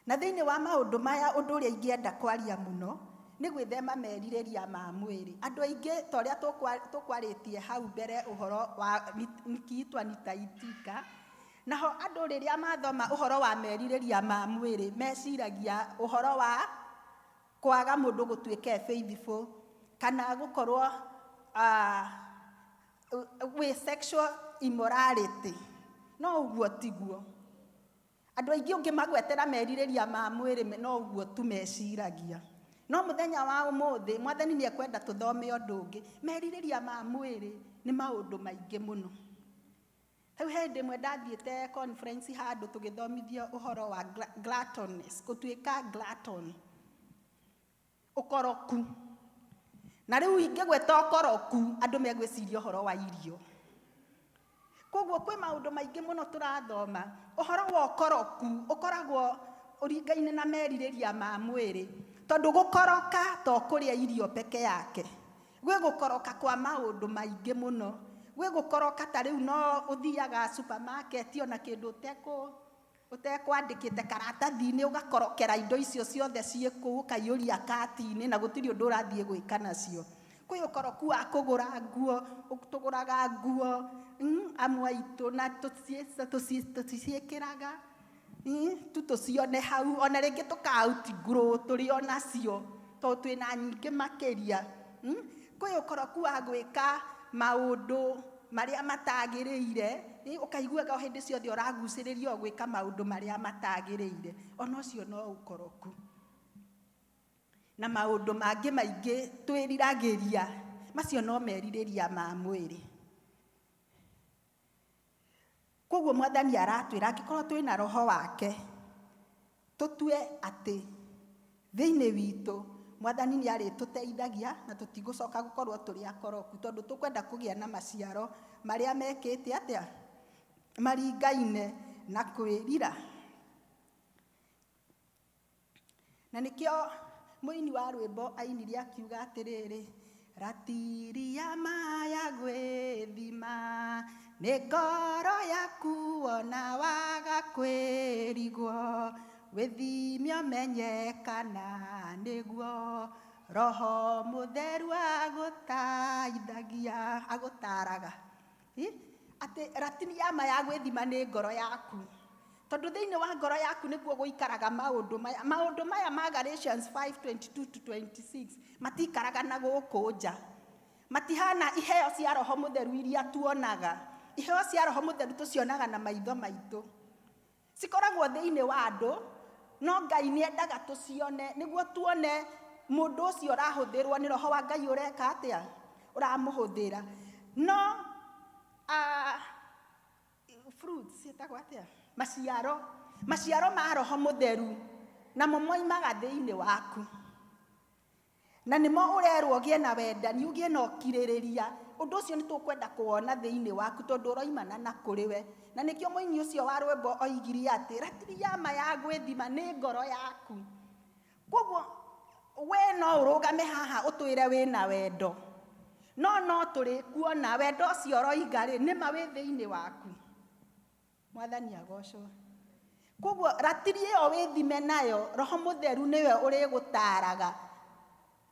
Na thĩinĩ wa maũndũ maya ũndũ ũrĩa ingĩenda kwaria mũno nĩ gwĩthema merirĩria ma mwĩrĩ. Andũ aingĩ ta ũrĩa tũkwarĩtie hau mbere ũhoro wa nikiitwa nitaitika, naho andũ rĩrĩa mathoma ũhoro wa merirĩria ma mwĩrĩ meciragia ũhoro wa kwaga mũndũ gũtuĩka faithful kana gũkorwo wĩ sexual immorality. No ũguo tiguo. Andũ aingĩ ũngĩmagwetera merirĩria ma mwĩrĩ no ũguo tu meciragia. No mũthenya wa ũmũthĩ Mwathani nĩ ekwenda tũthome ũndũ ũngĩ. Merirĩria ma mwĩrĩ nĩ maũndũ maingĩ mũno. Rĩu hĩndĩ ĩmwe ndathiĩte conference handũ tũgĩthomithio ũhoro wa gluttoness, gũtuĩka glutton, ũkoroku. Na rĩu ingĩgweta ũkoroku, andũ megwĩciria ũhoro wa irio. Koguo kwĩ maũndũ maingĩ mũno tũrathoma. Ũhoro wa ũkoroku ũkoragwo ũringaine na merirĩria ma mwĩrĩ. Tondũ gũkoroka to kũrĩa irio peke yake. Gwĩ gũkoroka kwa maũndũ maingĩ mũno. Gwĩ gũkoroka ta rĩu no ũthiaga supermarket ona kĩndũ ũtekwandĩkĩte karatathi-inĩ, ũgakorokera indo icio ciothe ciĩ kũu, ũkaiyũria kati-inĩ na gũtirĩ ũndũ ũrathiĩ gwĩka nacio. Kwĩ ũkoroku wa kũgũra nguo, tũgũraga nguo, amwe aitũ na tũciĩkĩraga, tu tũcione hau, ona rĩngĩ tũka outgrow tũrĩ o nacio, tondũ twĩna nyingĩ makĩria. Kwĩ ũkoroku wa gwĩka maũndũ marĩa matagĩrĩire, ũkaiguaga o hĩndĩ ciothe ũragucĩrĩrio gwĩka maũndũ marĩa matagĩrĩire, ona ũcio no ũkoroku. Na maũndũ mangĩ maingĩ twĩriragĩria, macio no merirĩria ma mwĩrĩ. Koguo Mwathani aratwĩra angĩkorwo twĩna roho wake, tũtue atĩ thĩinĩ witũ Mwathani nĩ arĩtũteithagia na tũtigũcoka gũkorwo tũrĩ akoroku, tondũ tũkwenda kũgĩa na maciaro marĩa mekĩte atĩa, maringaine na kwĩrira. Na nĩkĩo mũini wa rwĩmbo ainire akiuga atĩrĩrĩ, ratiri ya maya gwĩthima nĩ ngoro yaku ona waga kwĩrigwo, wĩthime ũmenye kana nĩguo Roho Mũtheru agũteithagia, agũtaraga. Atĩ ratiri ya ma ya gwĩthima nĩ ngoro yaku. Tondũ thĩinĩ wa ngoro yaku nĩkuo gũikaraga maũndũ maya. Maũndũ maya ma Galatians 5:22 to 26 matikaraga na gũkũ nja. Matihana iheo cia Roho Mũtheru iria tuonaga. Iheo cia Roho Mũtheru tũcionaga na maitho maitũ. Cikoragwo thĩinĩ wa andũ, no Ngai nĩ endaga tũcione nĩguo tuone mũndũ ũcio ũrahũthĩrwo nĩ Roho wa Ngai ũreka atĩa, ũramũhũthĩra. No fruits ciĩtagwo atĩa? Maciaro. Maciaro ma Roho Mũtheru namo moimaga thĩinĩ waku. Na nĩmo ũrerwo ũgĩe na wendani, ũgĩe na ũkirĩrĩria. Ũndũ ũcio nĩ tũkwenda kũwona thĩinĩ waku tondũ ũroimana na kũrĩ we. Na nĩkĩo mũini ũcio wa rwĩmbo oigire atĩ ratiri ya ma ya gwĩthima nĩ ngoro yaku. Koguo we no ũrũgame haha ũtwĩre wĩna wendo. No no tũrĩkuona wendo ũcio ũroiga rĩ, nĩma wĩ thĩinĩ waku. Mwathani agocwo. Koguo ratiri ĩyo wĩthime nayo, Roho Mũtheru nĩwe ũrĩgũtaraga.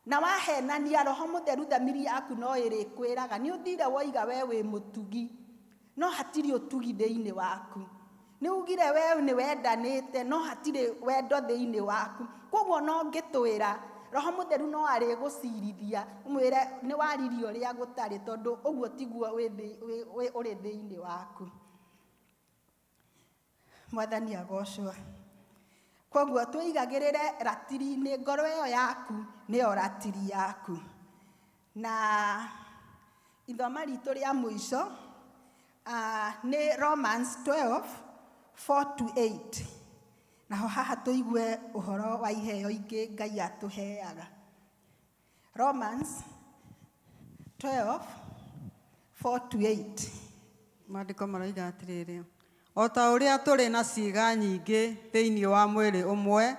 Na wahenania Roho Mũtheru thamiri yaku no ĩrĩkwĩraga, nĩ ũthire woiga we wĩ mũtugi, no hatirĩ ũtugi thĩinĩ waku. Nĩ ugire we nĩ wendanĩte, no hatirĩ wendo thĩinĩ waku. Koguo no ngĩtwĩra, Roho Mũtheru no arĩgũcirithia, ũmwĩre nĩ waririe ũrĩa gũtarĩ, tondũ ũguo tiguo ũrĩ thĩinĩ waku. Mwathani agocwo. Koguo twĩigagĩrĩre ratiri-inĩ, ngoro ĩyo yaku nĩyo ratiri yaku. Na ithoma ritũ rĩa mũico, nĩ Romans 12:4-8. Naho haha tũigue ũhoro wa iheo ingĩ Ngai atũheaga. Romans 12:4-8. Maandĩko maroiga atĩrĩrĩ, o ta ũrĩa tũrĩ na ciĩga nyingĩ thĩinĩ wa mwĩrĩ ũmwe,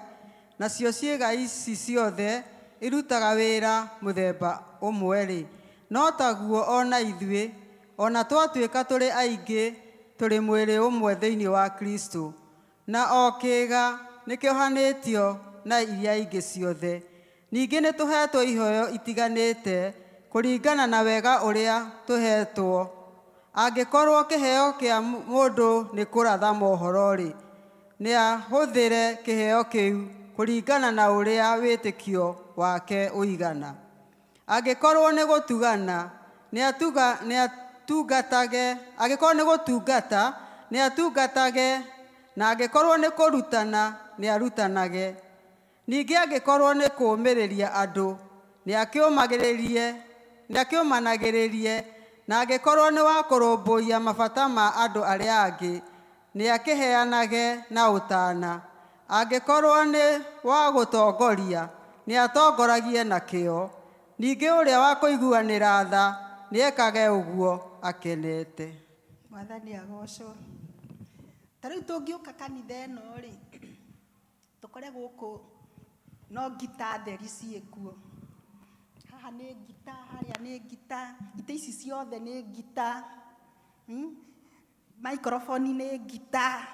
nacio ciĩga ici ciothe irutaga wĩra mũthemba ũmwe-rĩ, no taguo ona ithuĩ, ona twatuĩka tũrĩ aingĩ, tũrĩ mwĩrĩ ũmwe thĩinĩ wa Kristo, na o kĩĩga nĩkĩohanĩtio na iria ingĩ ciothe. Ningĩ nĩtũheetwo iheo itiganĩte kũringana na wega ũrĩa tũheetwo. Angĩkorwo kĩheo kĩa mũndũ nĩ kũratha mohoro-rĩ, nĩahũthĩre kĩheo kĩu kũringana na ũrĩa wĩtĩkio wake ũigana. Angĩkorwo nĩ gũtugana, nĩatungatage, angĩkorwo nĩ gũtungata, nĩatungatage, na angĩkorwo nĩ kũrutana, nĩarutanage. Ningĩ angĩkorwo nĩ kũũmĩrĩria andũ, nĩakĩũmanagĩrĩrie, na angĩkorwo nĩ wa kũrũmbũiya mabata ma andũ arĩa angĩ, nĩakĩheanage na ũtana. Angĩkorwo nĩ wa gũtongoria, nĩatongoragie na kĩyo. Ningĩ ũrĩa wa kũiguanĩra tha, nĩekage ũguo akenete. Mwathani agocwo. Ta rĩu tũngĩũka kanitha ĩno rĩ, tũkore gũkũ no ngita theri ciĩkuo. Haha nĩ ngita, harĩa nĩ ngita, itĩ ici ciothe nĩ ngita. Microphone nĩ ngita.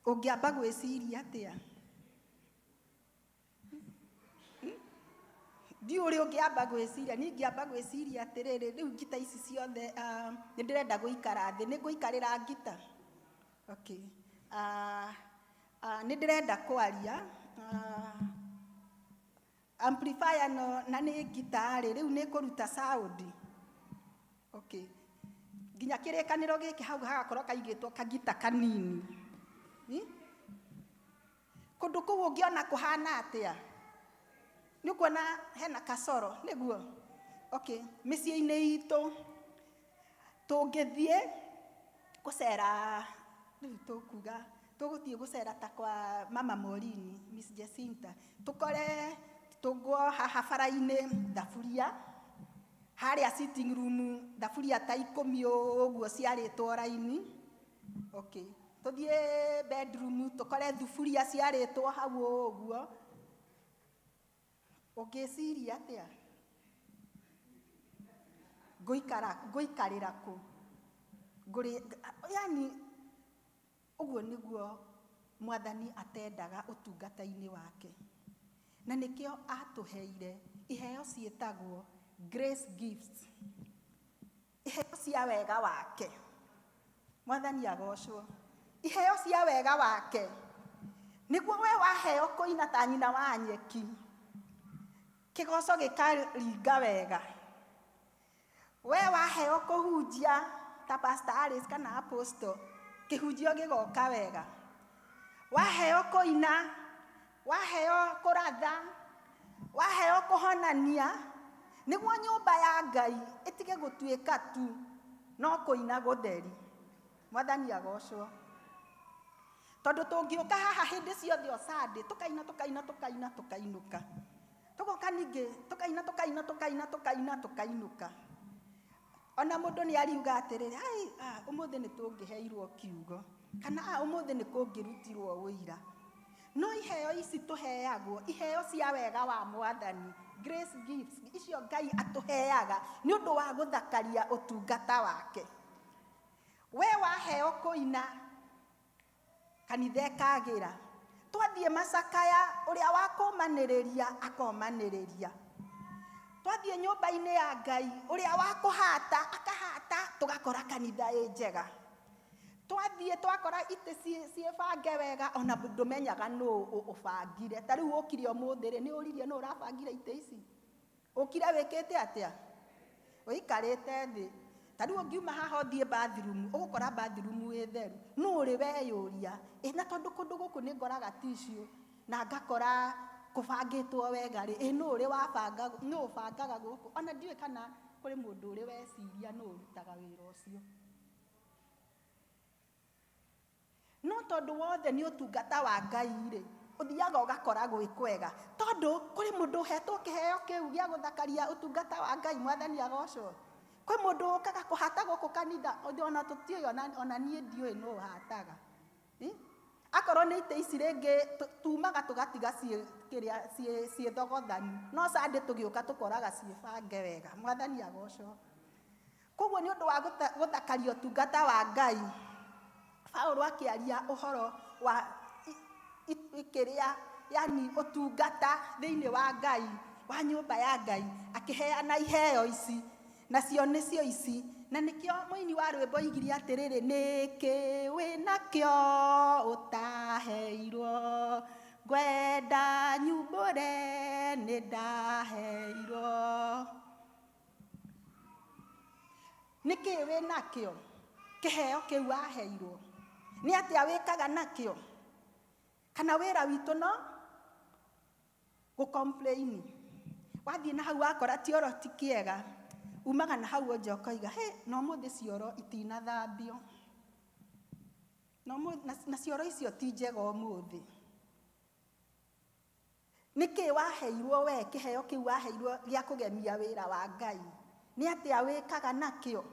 Ũngĩamba gwĩciria atĩa? Ndiũĩ ũrĩa ũngĩamba gwĩciria, niĩ ingĩamba gwĩciria atĩrĩrĩ, rĩu ngita ici ciothe, nĩ ndĩrenda gũikara thĩ, nĩ ngũikarĩra ngita? Okay. Nĩ ndĩrenda kwaria. Amplifier no, na nĩ ngita rĩ, rĩu nĩ kũruta sound. Okay. Nginya kĩrĩkanĩro gĩkĩ hau hagakorwo kaigĩtwo kagita kanini. Kũndũ kũu ũngĩona kũhana atĩa? Nĩ ũkuona hena kasoro, nĩguo? Okay. Mĩciĩ-inĩ itũ, tũngĩthiĩ gũcera, rĩu tũkuga, tũgũthiĩ gũcera ta kwa Mama Morini, Miss Jacinta, tũkore tũngwo haha bara-inĩ thaburia, harĩa sitting room thaburia ta 10 ũguo ciarĩtwo raini. Okay. Tũthiĩ bedroom tũkore thuburia ciarĩtwo hau ũguo. Ũngĩciria atĩa? Ngũikarĩra kũ? Yani ũguo nĩguo Mwathani atendaga ũtungata-inĩ wake. Na nĩkĩo atũheire iheo ciĩtagwo grace gifts. Iheo cia wega wake. Mwathani agocwo. Iheo cia wega wake. Nĩguo we waheo kũina ta nyina wa nyeki. Kĩgoco gĩkaringa wega. We waheo kũhunjia ta Pastor Alice kana Apostle, kĩhunjio gĩgoka wega. Waheo kũina, waheo kũratha, waheo kũhonania, nĩguo nyũmba ya Ngai ĩtige gũtuĩka tu no kũina gũtheri. Mwathani agocwo. Tondũ tũngĩũka haha hĩndĩ ciothe o Sunday, tũkaina, tũkaina, tũkaina, tũkainũka. Tũgoka ningĩ, tũkaina, tũkaina, tũkaina, tũkaina, tũkainũka. Ona mũndũ nĩ ariuga atĩrĩrĩ, ai, ũmũthĩ nĩ tũngĩheirwo kiugo, kana, ũmũthĩ nĩ kũngĩrutirwo ũira. No iheo ici tũheagwo, iheo cia wega wa Mwathani, grace gifts, icio Ngai atũheaga nĩ ũndũ wa gũthakaria ũtungata wake. We waheo kũina, kanitha ĩkagĩra. Twathiĩ macakaya, ũrĩa wa kũmanĩrĩria akomanĩrĩria. Twathiĩ nyũmba-inĩ ya Ngai, ũrĩa wa kũhata akahata, tũgakora kanitha ĩ njega. Twathiĩ twakora itĩ ciĩbange wega, ona ndũmenyaga nũ ũbangire. Ta rĩu ũkire ũmũthĩ rĩ, nĩ ũririe nũ ũrabangire itĩ ici? Ũkire wĩkĩte atĩa? Ũikarĩte thĩ. Ta rĩu ũngiuma haha ũthiĩ bathroom, ũgũkora bathroom ĩ theru. Nũ ũrĩ weyũria? Ĩ na tondũ kũndũ gũkũ nĩ ngoraga tissue na ngakora kũbangĩtwo wega rĩ, ĩ nũ ũrĩ wabanga, nũ ũbangaga gũkũ? Ona ndiũĩ kana kũrĩ mũndũ ũrĩ weciria nũ ũrutaga wĩra ũcio. No tondũ wothe nĩ ũtungata wa Ngai rĩ, ũthiaga ũgakora gwĩ kwega. Tondũ kũrĩ mũndũ ũhetwo kĩheo kĩu gĩa gũthakaria ũtungata wa Ngai, Mwathani agocwo. Kwĩ mũndũ ũkaga kũhata gũkũ kanitha, ona tũtiũĩ, ona niĩ ndiũĩ nũ ũhataga. Akorwo nĩ itĩ ici rĩngĩ tumaga tũgatiga ciĩ thogothani. No Sunday tũgĩũka tũkoraga ciĩbange wega. Mwathani agocwo. Koguo nĩ ũndũ wa gũthakaria ũtungata wa Ngai, Paũlũ akĩaria ũhoro wa kĩrĩa, yani ũtungata thĩinĩ wa Ngai, wa nyũmba ya Ngai, akĩheana iheo ici, nacio nĩcio ici. Na nĩkĩo mũini wa rwĩmbo oigire atĩrĩrĩ, nĩkĩ wĩnakĩo ũtaheirwo, ngwenda nyumbũre nĩ ndaheirwo. Nĩkĩ wĩnakĩo? Kĩheo kĩu waheirwo. Nĩ atĩa wĩkaga nakĩo? Kana wĩra witũ no gũ-complain. Wathiĩ na hau wakora kĩoro ti kĩega, umaga na hau nja ũkoiga, he, no ũmũthĩ cioro itinathambio. Na cioro icio ti njega ũmũthĩ. Nĩkĩ waheirwo we, kĩheo kĩu waheirwo gĩa kũgemia wĩra wa Ngai? Nĩ atĩa wĩkaga nakĩo?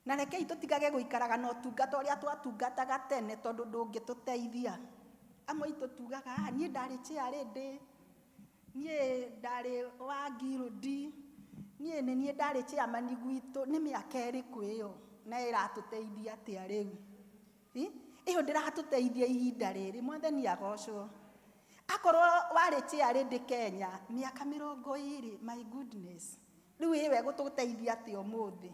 Na rekei tũtigage gũikaraga na ũtungata ũrĩa twatungataga tene tondũ ndũngĩtũteithia. Amwe aitũ tugaga, ah, niĩ ndarĩ chairlady, niĩ ndarĩ wa guild, niĩ nĩ niĩ ndarĩ chairman gwitũ, nĩ mĩaka ĩrĩkũ ĩyo na ĩratũteithia atĩa rĩu? Ĩyo ndĩratũteithia ihinda rĩrĩ, Mwathani agocwo. Akorwo warĩ chairlady Kenya mĩaka 20, my goodness, rĩu ĩyo ĩgũtũteithia atĩa ũmũthĩ?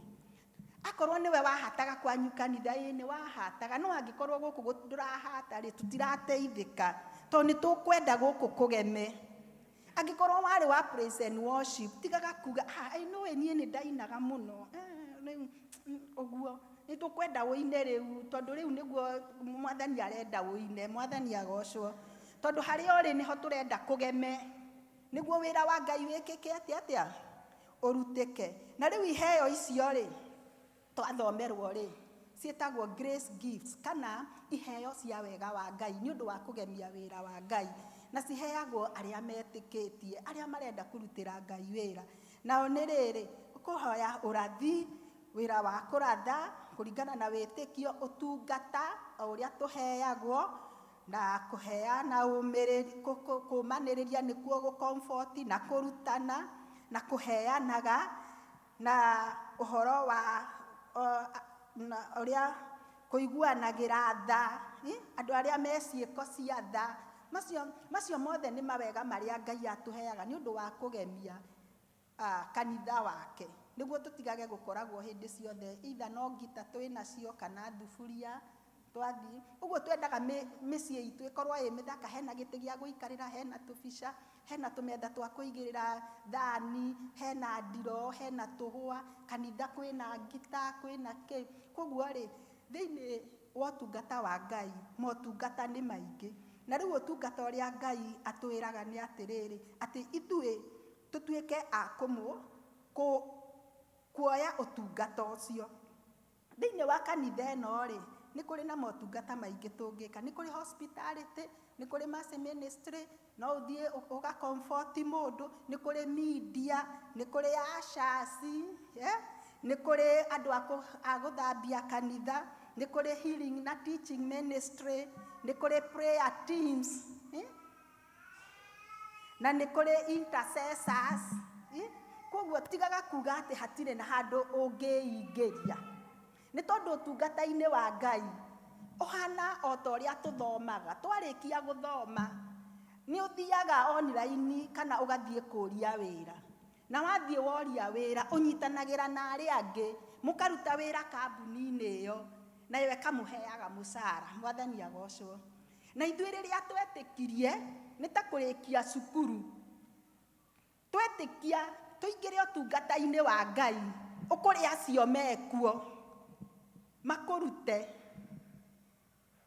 Akorwo nĩwe wahataga kwanyu kanitha, ĩĩ nĩ wahataga, no angĩkorwo gũkũ ndũrahata rĩ, tũtirateithĩka, tondũ nĩ tũkwenda gũkũ kũgeme. Angĩkorwo warĩ wa praise and worship, tigaga kuga, ah, ĩ, no niĩ nĩ ndainaga mũno. Rĩu, ũguo. Nĩ tũkwenda ũine rĩu, tondũ rĩu nĩguo Mwathani arenda ũine, Mwathani agocwo. Tondũ harĩa ũrĩ nĩho tũrenda kũgeme, nĩguo wĩra wa Ngai wĩkĩke atĩa atĩa? Ũrutĩke. Na rĩu iheo icio rĩ, twathomerwo rĩ, ciĩtagwo grace gifts, kana iheo cia wega wa Ngai, nĩ ũndũ wa kũgemia wĩra wa Ngai. Na ciheagwo arĩa metĩkĩtie, arĩa marenda kũrutĩra Ngai wĩra. Nao nĩ rĩrĩ, kũhoya ũrathi, wĩra wa kũratha, kũringana na wĩtĩkio, ũtungata, o ũrĩa tũheagwo, na kũheana ũmĩrĩri, kũmanĩrĩria nĩkuo gũ-comfort, na kũrutana, na kũheanaga, na ũhoro wa, na ũrĩa kũiguanagĩra tha, andũ arĩa me ciĩko cia tha, macio mothe nĩ mawega marĩa Ngai atũheaga nĩ ũndũ wa kũgemia, kanitha wake. Nĩguo tũtigage gũkoragwo hĩndĩ ciothe, either no ngita twĩ nacio kana thuburia twathiĩ. Ũguo twendaga mĩciĩ itũ ĩkorwo ĩ mĩthaka, hena gĩtĩ gĩa gũikarĩra, hena tũbica, hena tũmetha twa kũigĩrĩra thani, hena ndiro, hena tũhũa, kanitha kwĩna ngita, kwĩna kĩ. Koguo rĩ, thĩinĩ wa ũtungata wa Ngai, motungata nĩ maingĩ. Na rĩu ũtungata ũrĩa Ngai atwĩraga nĩ atĩrĩrĩ, atĩ ithuĩ tũtuĩke a kuoya ũtungata ũcio. Thĩinĩ wa kanitha ĩno rĩ, nĩ kũrĩ na motungata maingĩ tũngĩka. Nĩ kũrĩ hospitality, nĩ kũrĩ mercy ministry, no ũthiĩ ũga comfort mũndũ, nĩ kũrĩ media, nĩ kũrĩ ushers, nĩ kũrĩ andũ a gũthambia kanitha. Nĩ kũrĩ healing na teaching ministry, nĩ kũrĩ prayer teams, eh? Na nĩ kũrĩ intercessors, eh? Koguo tigaga kuga atĩ hatirĩ na handũ ũngĩingĩria, nĩ tondũ ũtungata-inĩ wa Ngai ũhana o ta ũrĩa tũthomaga. Twarĩkia gũthoma, nĩ ũthiaga online kana ũgathiĩ kũria wĩra, na wathiĩ woria wĩra, ũnyitanagĩra na arĩa angĩ, mũkaruta wĩra kambuni-inĩ ĩyo, nayo ĩkamũheaga mũcara. Mwathani agocwo. Na ithuĩ rĩrĩa twetĩkirie, nĩ ta kũrĩkia cukuru, twetĩkia tũingĩre ũtungata-inĩ wa Ngai, ũkũrĩ acio mekuo makũrute,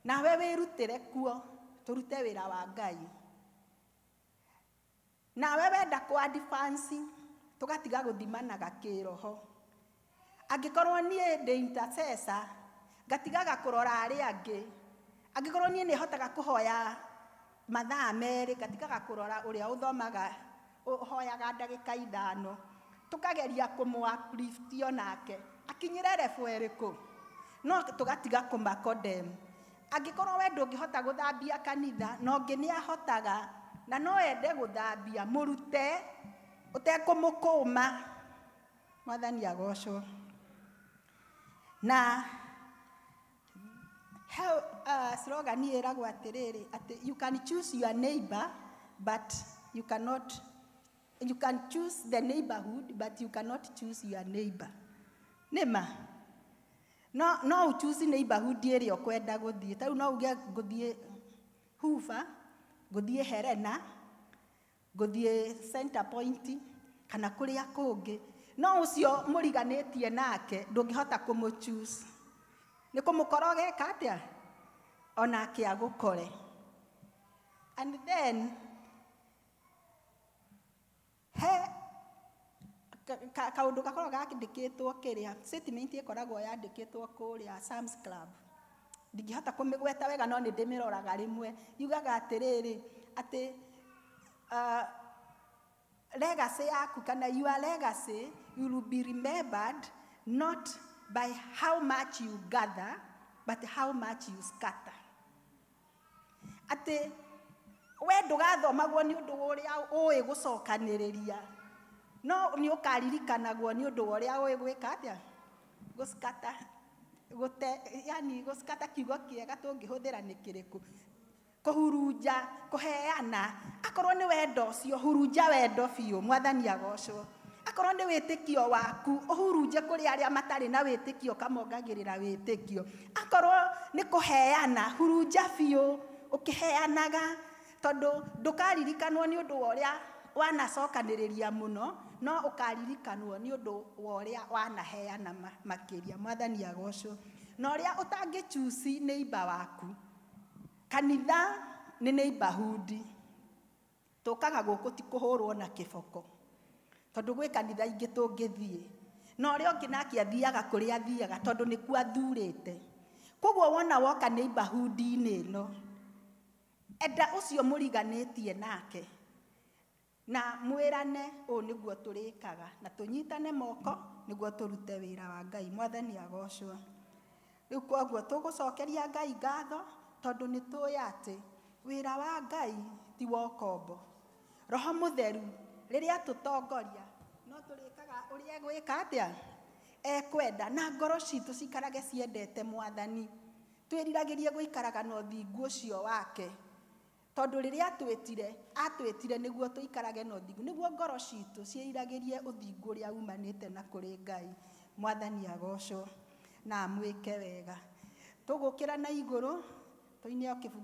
nawe wĩrutĩre kuo, tũrute wĩra wa Ngai. Nawe wenda kũ advance, tũgatiga gũthimanaga kĩroho. Angĩkorwo niĩ ndĩ intercessor, ngatigaga kũrora arĩa angĩ. Angĩkorwo niĩ nĩ hotaga kũhoya mathaa 2, ngatigaga kũrora ũrĩa ũthomaga ũhoyaga ndagĩka 5. Tũkageria kũmũ uplift onake akinyĩre level ĩrĩkũ, no tũgatiga kũma condemn. Angĩkorwo we ndũngĩhota gũthambia kanitha, na ũngĩ nĩ ahotaga na no ende gũthambia, mũrute ũtekũmũkũma. Mwathani agocwo. Na he slogan ĩragwo atĩrĩrĩ, atĩ you can choose your neighbor but you cannot, you can choose the neighborhood but you cannot choose your neighbor. Nĩma no ũchoose neighborhood ĩrĩa ũkwenda gũthiĩ. Ta rĩu no uge ngũthiĩ Hoover, ngũthiĩ Helena, ngũthiĩ Center Point kana kũrĩa kũngĩ, no ũcio mũriganĩtie nake ndũngĩhota kũmũ choose. Nĩ kũmũkora ũgeka atĩa onake agũkore. And then he kaũndũ gakoragwo gandĩkĩtwo kĩrĩa, statement ĩkoragwo yandĩkĩtwo kũrĩa Sam's Club, ndingĩhota kũmĩgweta wega no nĩ ndĩmĩroraga rĩmwe. Yugaga atĩrĩrĩ, atĩ legacy yaku kana your legacy will be remembered not by how much you gather but how much you scatter. Atĩ we ndũgathomagwo nĩ ũndũ wa ũrĩa ũĩ gũcokanĩrĩria, no nĩ ũkaririkanagwo nĩ ũndũ wa ũrĩa ũĩ gwĩka atĩa, gũscatter, gũte, yani gũscatter. Kiugo kĩega tũngĩhũthĩra nĩ kĩrĩkũ? Kũhurunja, kũheana. Akorwo nĩ wendo ũcio, hurunja wendo biũ. Mwathani agocwo. Akorwo nĩ wĩtĩkio waku, ũhurunje kũrĩ arĩa matarĩ na wĩtĩkio, ũkamongagĩrĩra wĩtĩkio. Akorwo nĩ kũheana, hurunja biũ ũkĩheanaga, tondũ ndũkaririkanwo nĩ ũndũ wa ũrĩa wanacokanĩrĩria mũno, no ũkaririkanwo nĩ ũndũ wa ũrĩa wanaheana makĩria. Mwathani agocwo. Na ũrĩa ũtangĩchusi neighbor waku, kanitha nĩ neighborhood. Tũkaga gũkũ ti kũhũrwo na kĩboko, tondũ gwĩ kanitha ingĩ tũngĩthiĩ, na ũrĩa ũngĩ nake athiaga kũrĩa athiaga tondũ nĩkuo athurĩte. Koguo wona woka neighborhood-inĩ ĩno, enda ũcio mũriganĩtie nake na mwĩrane, ũũ nĩguo tũrĩkaga, na tũnyitane moko nĩguo tũrute wĩra wa Ngai. Mwathani agocwo. Rĩu koguo tũgũcokeria Ngai ngatho, tondũ nĩ tũĩ atĩ wĩra wa Ngai ti wa ũkombo. Roho Mũtheru rĩrĩa tũtongoria, no tũrĩkaga ũrĩa egwĩka atĩa ekwenda, na ngoro citũ cikarage ciendete Mwathani, twĩriragĩrie gũikaraga na ũthingu ũcio wake, tondũ rĩrĩa atwĩtire, atwĩtire nĩguo tũikarage na ũthingu, nĩguo ngoro citũ ciĩriragĩrie ũthingu ũrĩa umanĩte na kũrĩ Ngai. Mwathani agocwo na amwĩke wega. Tũgũkĩra na igũrũ tũine o kĩbungo.